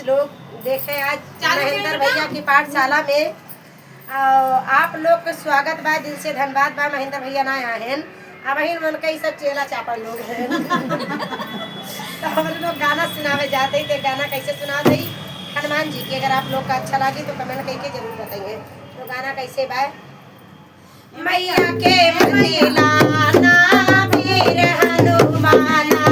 लोग देखे आज महेंद्र भैया की पाठशाला में और आप लोग के स्वागत बा, दिल से धन्यवाद बा। महेंद्र भैया ना आए हैं, अब ही मन के सब चेला चापड़ लोग हैं। तो हम लोग गाना सुनावे जाते ही, तो गाना कैसे सुनाते ही हनुमान जी की। अगर आप लोग का अच्छा लगे तो कमेंट करके जरूर बताइए। तो गाना कैसे बा? मैया के मंदिर लाना वीर हनुमाना।